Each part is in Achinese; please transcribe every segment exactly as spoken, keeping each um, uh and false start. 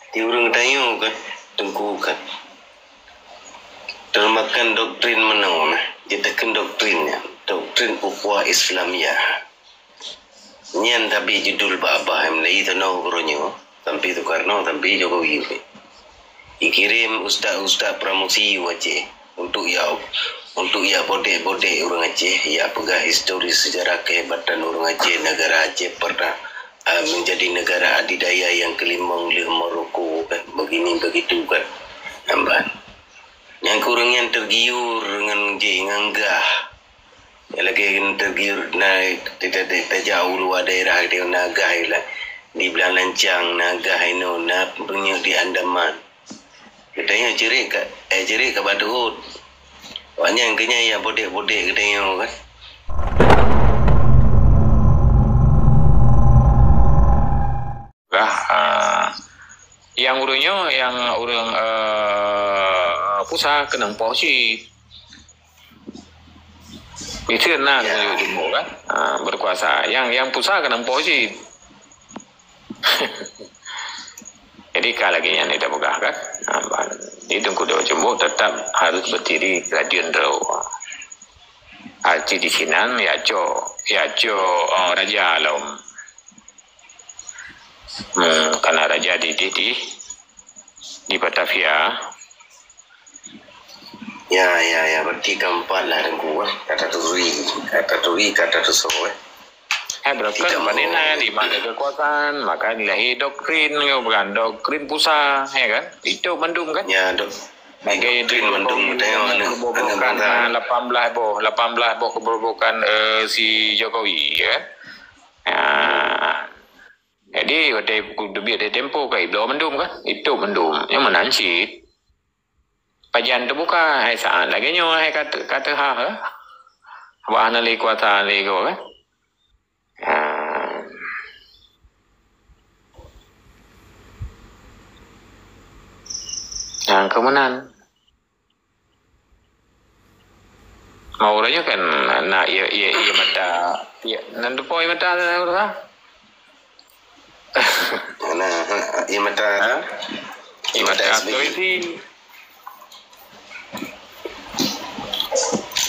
Di ureuëng tanyoe kan, teungku kan, termakan doktrin meunoe nah, jiteukheun doktrin nyan, doktrin ukhuwah Islamiyah. Nyan tapi judul babah M L I tanoh geuronyoe, sampai Soekarno, sampai Jokowi. Ikirém ustaz-ustaz pramusi u Aceh untuk ya, untuk ya bodek-bodek ureuëng Aceh, ya peugah histori sejarah kehebatan ureuëng Aceh, negara Aceh pernah, ah, menjadi negara adidaya yang kelimong lheueh Maroko kan, begini begitu kan. Nampak? Nyang ureuëng nyan tergiur ngon jih ngon gah. Nyang lagée tergiur na tajak u luwa daerah di na gah lah. Di Blang Lancang na gah inoe na beunyeuk di Andaman. Geutanyoe cirik ka, eh, cirik ka bak teuhot. Awak nyan keuh nyan nyang bodek-bodek geutanyoe kan. Lah, ah, nyang ureuëng nyoe, nyang ureuëng, eh, pusat keunong poh cit. Itu na ya. Jumbo kan, ah, berkuasa. Yang, yang pusat keunong poh cit. Jadi ka lagée nyan ita peugah kan. Ah, bah, di Teungku Dewa Jumbo tetap harus berdiri gradien droe. Arti di sinan ya co, ya co, oh, raja lom. Hmm, kana raja di, di, di, di Batavia. Ya, ya, ya, berarti keempat lah Teungku, eh. Kata turi, kata turi, kata tusoe, eh. Eh, berarti kan pada na di mana kekuasaan, maka lahir doktrin, bukan doktrin pusat, ya kan? Itu mandum kan? Ya, dok. Sebagai doktrin mandum, kebobokan, lapan belas boh, lapan belas boh kebobokan, eh, si Jokowi, ya kan? Ah. Jadi, watée kudubiet di tempo ka ibloe mandum kan? Itu mandum. Nyang meunan cit. Pajan teubuka, hai saat lagée nyoe, hai kata, kata ha, ha. Bah na lé kuasa lé go kan? Ah. Nyang keuh meunan. Mau ureuëng nyoe kan na ié, ié, ié mata, ié, nan teupo ié mata na ureuëng ha? Na, ié mata, ha? Ié mata S B Y. Sulawesi.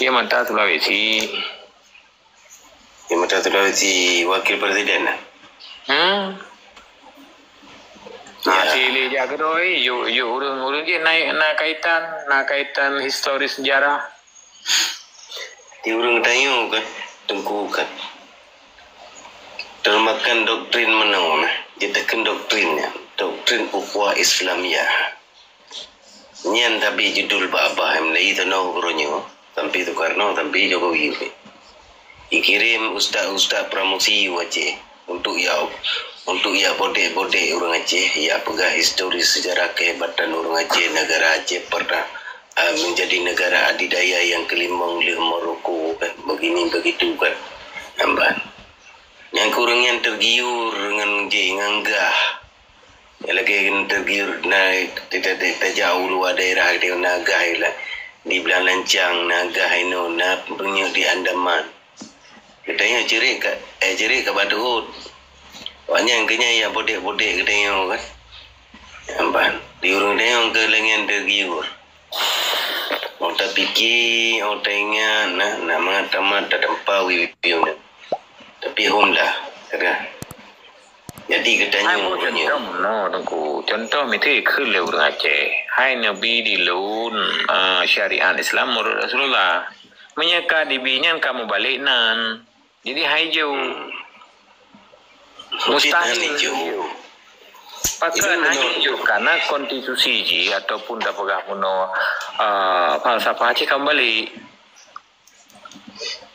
Ié mata Sulawesi. Ié mata Sulawesi wakil presiden. Hmm. Ya. Nah, si Lee jak keudroe, yuk, yuk ureuëng-ureuëng jih na, na kaitan, na kaitan histori sejarah. Di ureuëng tanyoe kan, Teungku kan. Termakan doktrin meunoe nah, jiteukheun doktrin nyan, doktrin ukhuwah Islamiyah. Nyan tapi judul babah M L I tanoh geuronyoe, sampai Soekarno, sampai Jokowi. Ikirém ustaz-ustaz pramusi u Aceh untuk ya, untuk ya bodek-bodek ureuëng Aceh, ya peugah histori sejarah kehebatan ureuëng Aceh, negara Aceh pernah, ah, menjadi negara adidaya yang kelimong lheueh Maroko kan, begini begitu kan. Nampak? Nyang ureuëng nyan tergiur ngon jih ngon gah. Nyang lagée tergiur na tajak u luwa daerah di na gah lah. Di Blang Lancang na gah inoe na beunyeuk di Andaman. Geutanyoe cirik ka, eh, cirik ka bak teuhot. Awak nyan keuh nyan nyang bodek-bodek geutanyoe kan. Nampak? Di ureuëng tanyoe keuh lagée nyan tergiur. Mau tapike, mau taingat, nah, nak mangat tamat tatampa wiwi. Tapi hom lah, kata. Jadi geutanyoe. Hai, boh ureuëng nyoe. Contoh meunoe, Teungku. Contoh miseue kheun lé ureuëng Aceh. Hai neubi di lôn, ah, syariat Islam menurut Rasulullah. Meunyoe ka dibi nyan ka mubalek nan. Jadi hai jeuet. Hmm. Mustahil. Mungkin han jeuet. Pakon han jeuet? Karena konstitusi jih ataupun tapeugah meunoe, ah, falsafah jih ka mubalek.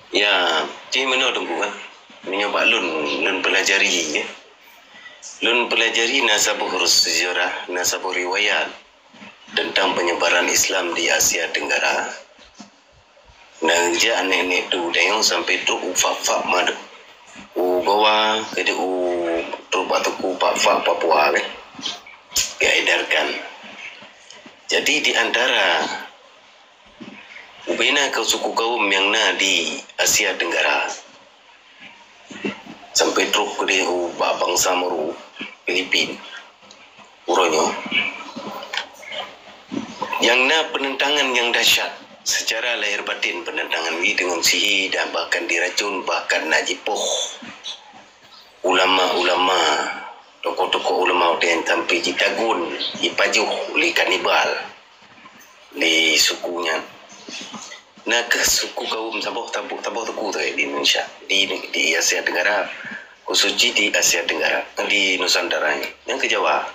Ya, jih meunoe Teungku kan. Meunyoe bak lôn, lôn pelajari, ya. Lôn pelajari na saboh sejarah, na saboh riwayat tentang penyebaran Islam di Asia Tenggara. Na jak nèk-nèk tu dayong sampai trok u fak-fak Madura, u Gowa, keudeh u trok bak teungku fak-fak Papua kan. Geedarkan. Jadi di antara Ubena keu suku kaum nyang na di Asia Tenggara, sampai trok keudeh u bak bansa Moro, Filipin. Uroe nyoe, nyang na peunentangan nyang dahsyat secara lahir batin, peunentangan nyan deungon sihé dan bahkan diracun, bahkan na jipoh ulama-ulama, tokoh-tokoh ulama watèe nyan sampai jitagun, jipajoh lé kanibal di suku nyan. Na kheueh suku kaum saboh, saboh, saboh suku sagai di Indonesia, di, di Asia Tenggara, khusus jih di Asia Tenggara, di Nusantara nyan, nyang keu Jawa.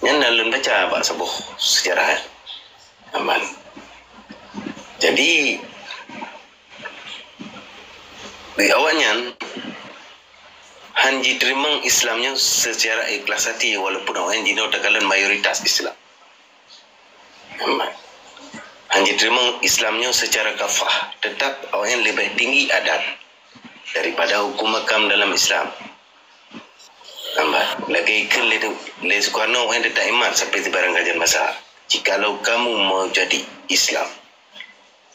Nyan na lôn baca bak saboh seujarah, eh. Aman. Jadi, di awaknyan han jiteurimong Islam nyoe secara ikhlas hati, walaupun awaknyan jinoe takalon mayoritas Islam. Aman. Han jiteurimong Islam nyoe secara kafah, tetap awaknyan leubeh tinggi adat daripada hukum makam dalam Islam. Nampak? Lagèe ikheun lé, lé Sukarno, awaknyan teutap imat sampai sibarang kajan masa. Jikalau kamu mau jadi Islam,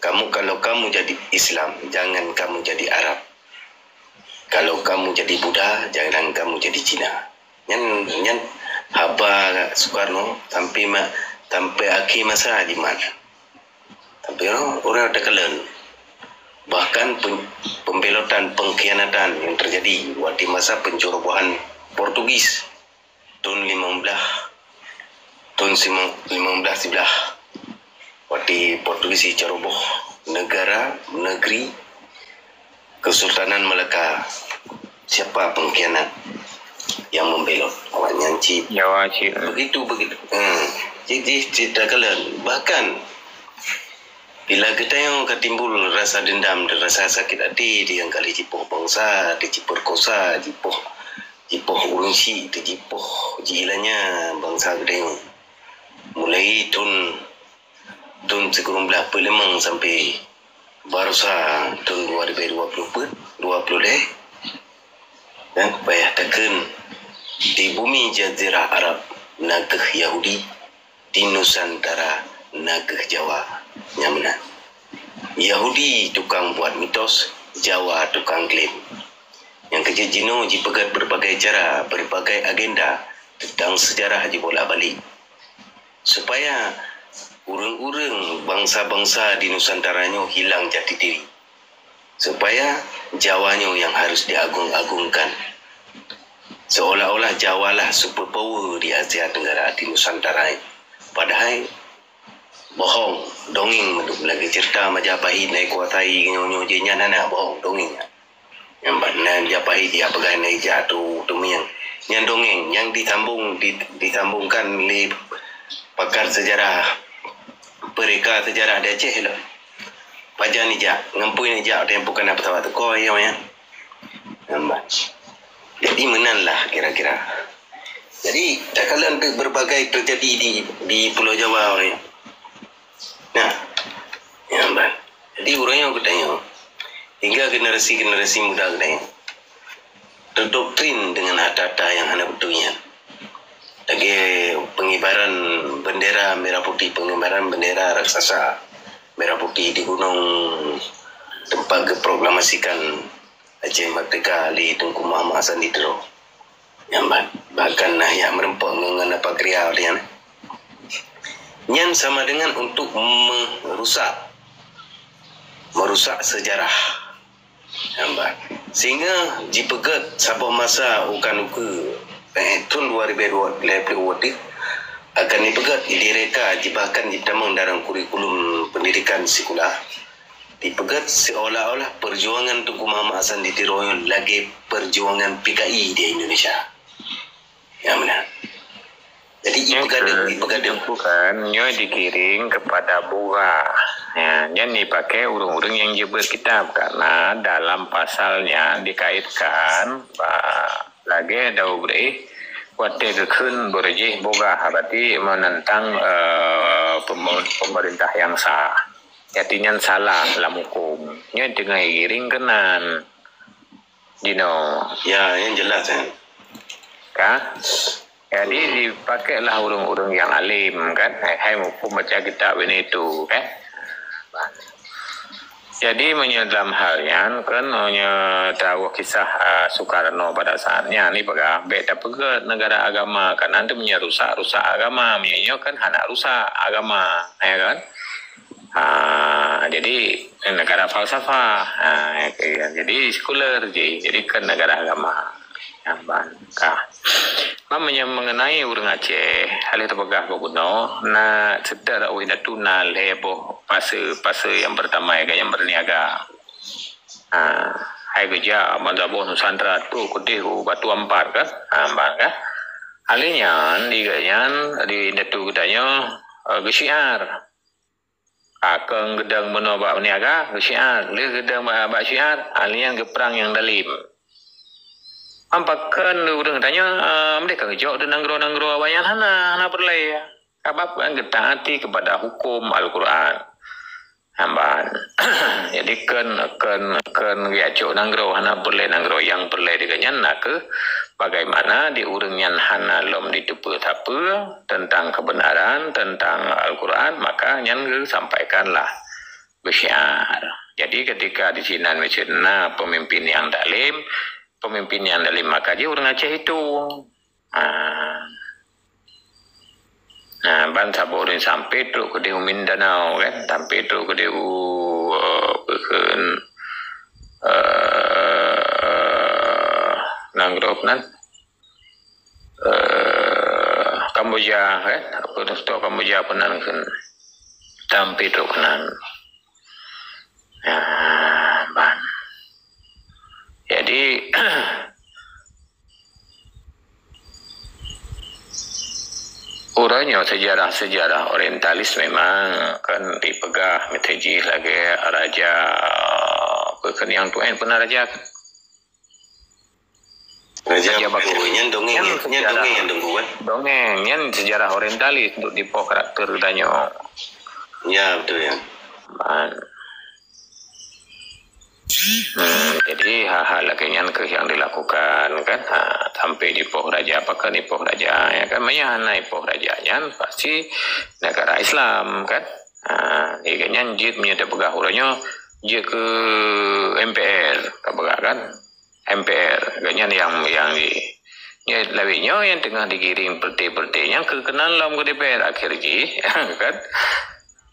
kamu, kalau kamu jadi Islam, jangan kamu jadi Arab. Kalau kamu jadi Buddha, jangan kamu jadi Cina. Nyan, nyan haba Sukarno sampai ma-, sampai akhé masa jimat. Tapi ureueng, ureueng takalon. Bahkan pen-, pembelotan, pengkhianatan yang terjadi waktu masa pencerobohan Portugis tahun lima belas, tahun sima-, lima belas siblah. Waktu Portugis ceroboh negara, negeri Kesultanan Melaka. Siapa pengkhianat yang membelot? Awaknyan cit. Jawa cit. Begitu, begitu. Hmm. Jadi, cerita kalian. Bahkan, bila geutanyoe ka timbul rasa dendam dan rasa sakit hati, di nyang kali jipoh bangsa, di jiperkosa, jipoh, jipoh ureueng syik, di jipoh, jiilanya bangsa geutanyoe. Mulai tahun, tahun sikureueng blaih peuet limong sampai baroesa tahun dua ribu dua puluh peuet, dua puluh lhèe, dan payah takheun di bumi jazirah Arab na kheueh Yahudi, di Nusantara na kheueh Jawa. Nyang meunan. Yahudi tukang buat mitos, Jawa tukang klaim. Nyang keu jinoe jipeugöt berbagai cara, berbagai agenda tentang sejarah jibolak-balik. Supaya ureueng-ureueng bangsa-bangsa di Nusantara nyoe hilang jati diri. Supaya Jawa nyoe yang harus diagung-agungkan. Seolah-olah Jawa lah super power di Asia Tenggara, di Nusantara. Padahai bohong, dongeng mandum lagèe cerita Majapahit na kuasai nyoe-nyoe jih, nyan hana, bohong, dongeng. Nyang ba-, na Majapahit jipeugah na ija tu, tu mieng. Nyan dongeng, nyang disambung, di-, disambungkan lé pakar sejarah, peureka sejarah di Aceh lom. Pajan ijak, ngon peue ijak, watèe bukan na pesawat teuka, ya, ya. Nampak. Jadi, meunan lah kira-kira. Jadi, takalon berbagai terjadi di, di Pulau Jawa, ya. Nah, ya, nampak. Jadi, ureueng nyoe geutanyoe, hingga generasi-generasi muda geutanyoe terdoktrin dengan harta-harta yang hana beutôi nyan. Lagèe pengibaran bendera merah putih, pengibaran bendera raksasa merah putih di gunong tempat geuproklamasikan Aceh Merdeka lé Teungku Muhammad Hasan di Tiro. Nyan bah-, bahkan na jak meureumpok ngon, ngon apa kria nyan. Nyan sama dengan untuk merusak, merusak sejarah. Nyan bah. Sehingga jipeugöt saboh masa u keunoe, eh, thôn dua ribu dua puluh dua akan jipeugöt, direka, jibahkan jitamong dalam kurikulum pendidikan sikula. Dipeugöt seolah-olah perjuangan Teungku Muhammad Hasan di Tiro nyoe lagèe perjuangan P K I di Indonesia. Ya, benar. Jadi, nyoe ipeugadeuh, ipeugadeuh. Bukan, nyoe digiring kepada boga. Ya, nyan dipakai ureueng-ureueng nyang jeuet beuet kitab, karena dalam pasalnya dikaitkan, bah, lagèe Daud Ibrahim, watèe geukheun beureujéh boga, berarti menentang, eh, pemerinta-, pemerintah yang sah. Jadi nyan salah lam hukum. Nyan teungoh igiring keunan jinoe. Ya, nyan jelas, kan? Ka? Jadi, dipakailah ureueng-ureueng nyang alim, kan? Hai, hai muphom baca kitab ini tu, kan? Jadi meunyoe dalam hal nyan kan, meunyoe tawoe kisah, ah, Soekarno pada saat nyan, ipeugah bèk tapeugèt negara agama, karena tu meunyoe rusak, rusak agama, meunyoe nyoe kan hana rusak agama, ya kan? Ah, jadi negara falsafah. Ah, jadi sekuler jih, jadi kan negara agama. Nyan ban ka. Meunyoe mengenai ureueng Aceh, hal nyang tapeugah keu bunoe, na seutôt ureueng Natuna lhèe boh fase, fase nyang pertama nyang berniaga. Ha, hai geujak bansaboh Nusantara trok keudeh u Batu Ampar kan? Ha, ban kan? Hal nyan, di geuh nyan, di indatu geutanyoe, eh, geusyiar. Ka keueng geudong bunoe bak niaga, geusyiar. Lheueh geudong bak, bak syiar, hal nyan geuprang nyang dalim. Pakon ureueng tanyoe, eh, meudeh ka geujok di nanggroe-nanggroe awaknyan hana, hana peureulèe. Sabab kan geutaati keupada huköm Al-Quran. Nyan ban. Jadi kon, kon, kon geujok nanggroe hana peureulèe, nanggroe nyang peureulèe di geuh nyan na kheueh bagaimana di ureueng nyan hana lom jiteupeue sapeue teuntang keubeunaran, teuntang Al-Quran, maka nyan geusampaikanlah, geusyiar. Jadi ketika di sinan miseu na peumimpin nyang dalim, peumimpin nyang dalim maka jih ureueng Aceh itu. Ha. Nah, ban saboh ureueng sampoe trok keudeh u Mindanao kan, sampoe trok keudeh u, eh, peue kheun, eh, nanggroe nan, eh, Kamboja kan, apa tu, Kamboja peue nan kheun, sampoe trok keunan. Nah, ban. Jadi, uroe nyoe sejarah-sejarah orientalis memang kan dipeugah meuteujih lagèe raja, peue kheun nyang tu'en peue nan raja kan? Raja Raja Bakri. Bakri. Nyan dongeng, nyan nyan sejarah. Dongeng, nyan dongeng, kan? Dongeng, nyan sejarah orientalis untuk dipoh karakter geutanyoe. Ya, betul, ya. Man. Hmm, jadi hal-hal lagèe nyan kheueh nyang dilakukan kan. Ha, sampoe jipoh raja, pakon jipoh raja, ya kan? Meunyo hana jipoh raja nyan pasti negara Islam kan. Ha, lagèe nyan jeuet meunyo tapeugah uroe nyoe jeuet keu M P R, tapeugah kan. M P R, gobnyan nyang, nyang di, nyoe lawét nyoe nyang teungoh digiring peureté-peureté nyang keu keunan lom keu D P R akhé jih, kan?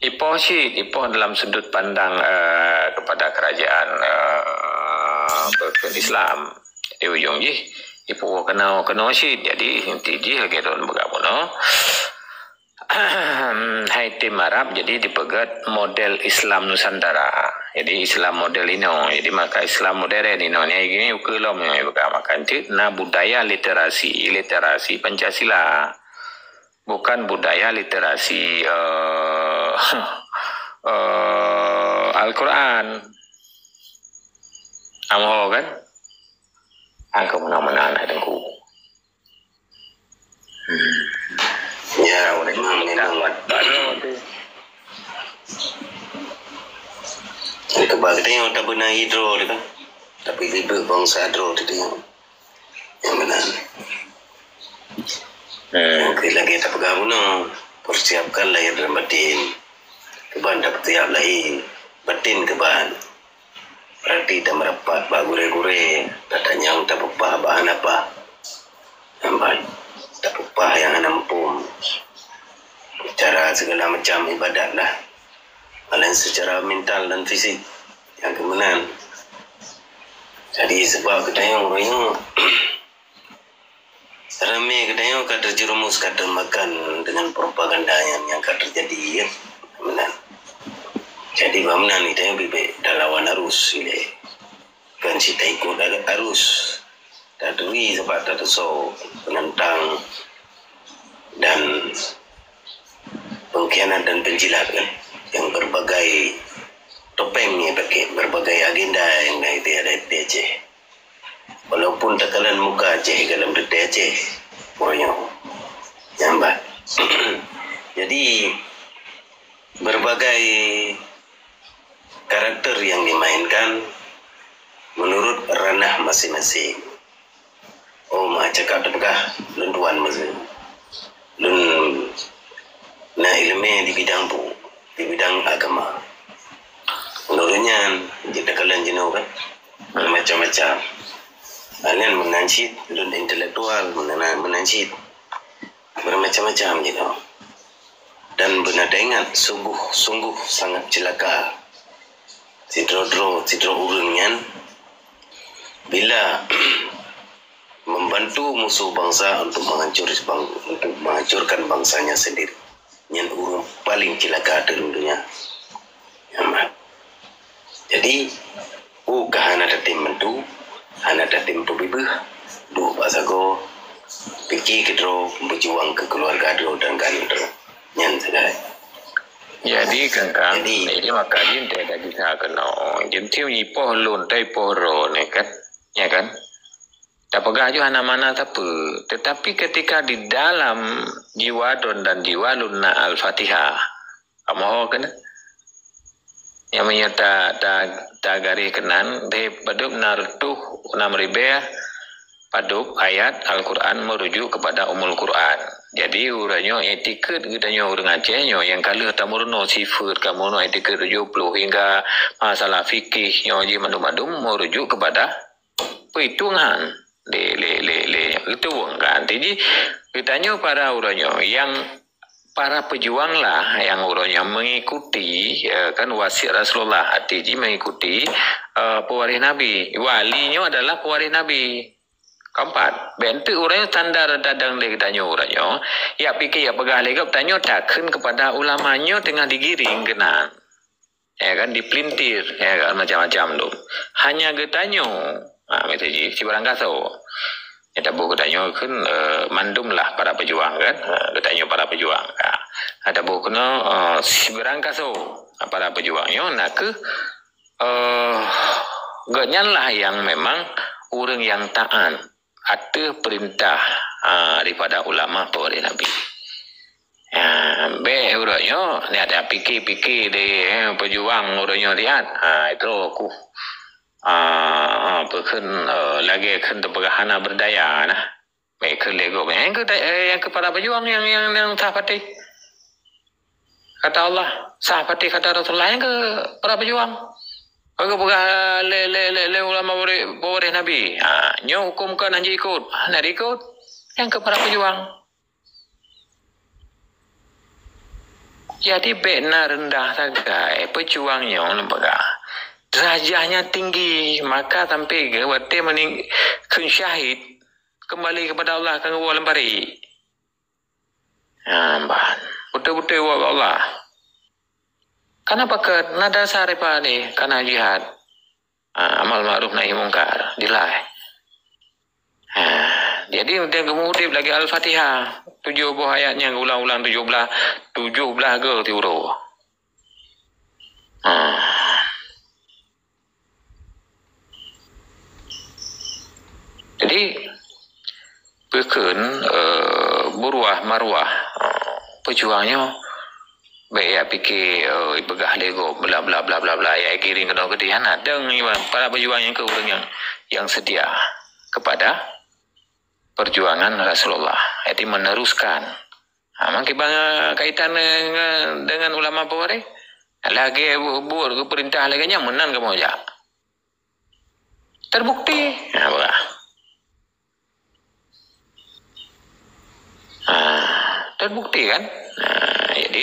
Ipoh cit, ipoh dalam sudut pandang, eh, kepada kerajaan, eh, pe-, pe-, Islam. Di ujong jih, ipoh keunoe, keunoe cit. Jadi, inti jih lagèe droen peugah bunoe. Hai tem Arab, jadi dipeugèt model Islam Nusantara. Jadi Islam model inoe. Jadi maka Islam modern inoe. Nyan gini ukeue lom nyoe bukan makan cit na budaya literasi, literasi Pancasila. Bukan budaya literasi, eh, eh, Al-Quran. Amoe kan? Angka meunan-meunan hai Teungku. Hmm. Ya, memang, memang. Keubah geutanyoe tabeuna droe teuh kan. Tapi ribet bansa droe teuh teuh. Nyang meunan. Hmm. Oke, lagèe tapeugah bunoe, persiapkan lahir dan batin. Keuban tapeutiap lahé, batin keuban. Berarti tameurapat bak gurèe-gurèe, tatanyong tapeupah bak hana pah. Nyan ban, tapeupah nyang hana muphom. Cara segala macam ibadat lah. Laén secara mental dan fisik nyang keu meunan. Jadi, sebab geutanyoe uroe nyoe ramé geutanyoe ka teujerumus, ka teumakan dengan propaganda nyang, nyang ka teujadi, ya. Meunan. Jadi, bak meunan geutanyoe bibit talawan arus ilèe. Kon cit taikot arus. Taturi sabab tateusoe penentang dan pengkhianat dan penjilat, kan, nyang berbagai topeng nyang pakai, berbagai agenda nyang na di, di Aceh. Walaupun takalon muka Aceh dalam teuntèe Aceh, uroe nyoe. Nyan ban. Jadi, berbagai karakter yang dimainkan menurut ranah masing-masing. Oh, ma cakap teupeugah, lôn tuan meuseu. Lôn na ileumèe di bidang bu, di bidang agama. Menurut nyan, Macam. Laén meunan cit, lôn intelektual, meunan, meunan cit. Bermacam-macam gitu. Dan beuna taingat, sungguh-sungguh sangat celaka sidroe-droe, sidroe ureuëng nyan bila membantu musuh bangsa untuk menghancur, bang-, untuk menghancurkan bangsanya sendiri. Nyan ureuëng paling celaka di dunia. Nyan. Jadi, oh, ka hana tatem bantu, hana tatem peubibeuh, duek bak sagoe, pike keudroe, beujuang keu keuluwarga droe dan keu aneuk droe. Nyan sagai. Jadi, kan, kan, jadi, jadi maka jih teuh ka jisa keunoe. Jadi, jipoh lôn, teupoh droe ni, kan? Ya, kan? Tapeugah ju hana makna sapeue. Tetapi ketika di dalam jiwa droen dan jiwa lôn na Al-Fatihah, kamoe ho keunan. Nyang meunyoe ta, ta, ta garéh keunan, deh padub na reutôh nam ribée padub ayat Al-Quran merujuk kepada Ummul Quran. Jadi, uroe nyoe itikeuet geutanyoe ureuëng Aceh nyoe nyang ka lheueh tameurunoe sifeuet, ka meurunoe itikeuet tujoh ploh hingga masalah fikih nyoe jih mandum-mandum merujuk kepada peuhitungan lé, lé, lé, lé, lé tuwöng kan. Jadi, geutanyoe para uroe nyoe nyang para pejuang lah nyang uroe nyoe mengikuti, eh, kan wasiat Rasulullah, arti jih mengikuti, eh, pewaréh Nabi. Wali nyoe adalah pewaréh Nabi. Keempat, bék teuk uroe nyoe standar tadong lé geutanyoe uroe nyoe. Yak pike, yak peugah lé gob tanyoe takheun kepada ulama nyoe teungoh digiring keunan. Ya kan, dipelintir, ya kan, macam-macam tu. Hanya geutanyoe, ha, mita jih, sibarang kaso. Ya, taboh geutanyoe kheun, eh, mandum lah para pejuang kan. Ha, geutanyoe para pejuang. Ha, taboh keunoe, eh, sibarang kaso, ha, para pejuang nyoe na kheueh, eh, gobnyan lah nyang memang ureuëng nyang taat ateueh peurintah, ha, daripada ulama pewaréh Nabi. Ha, bék uroe nyoe, ni ada pike-pike di, eh, pejuang uroe nyoe lihat. Ha, itu aku, ha, ha, peukheun, eh, lagée kheun teupeugah hana berdaya nah. Bék kheun lé gob. Nyang keu, eh, nyang keu para pejuang nyang, nyang, nyang sah patéh. Kata Allah, sah patéh kata Rasulullah nyang keu para pejuang. Ka geupeugah lé, lé, lé, lé ulama pewaréh, pewaréh Nabi. Ha, nyoe huköm keu hana jiikot. Hana diikot. Nyang keu para pejuang. Jadi, bék na reundah sagai. Pejuang nyoe lôn peugah, derajatnya tinggi. Maka sampai geuh watée meuning-, kheun syahid, kembali kepada Allah, ka geuwoe lam parit. Ha, ban. Beutôi-beutôi woe bak Allah. Kana pakat na dasar daripada ni, kana jihad. Ha, amal ma'ruf nahi mungkar, dilai. Ha, jadi, untuk geumudeb lagi Al-Fatihah, tujoh boh ayat nyang ulang-ulang tujoh blaih, tujoh blaih go tiuroe. Ha. Jadi, peukheun, eh, buruah maruah, eh, pejuang nyoe, bék ya pike, eh, ipeugah lé gob, bla, bla, bla, bla, bla, ya giring keunoe keudeh, hana. Dong iman, para pejuang nyang keu ureuëng nyang, nyang setia kepada perjuangan Rasulullah. Jadi, meneruskan. Ha, mangkibang, eh, kaitan, eh, nge-, dengan ulama pewaréh. Lagée bu-, buet geupeurintah lagée nyan meunan kamoe jak. Terbukti. Ha, bah. Ha, terbukti kan? Ha, jadi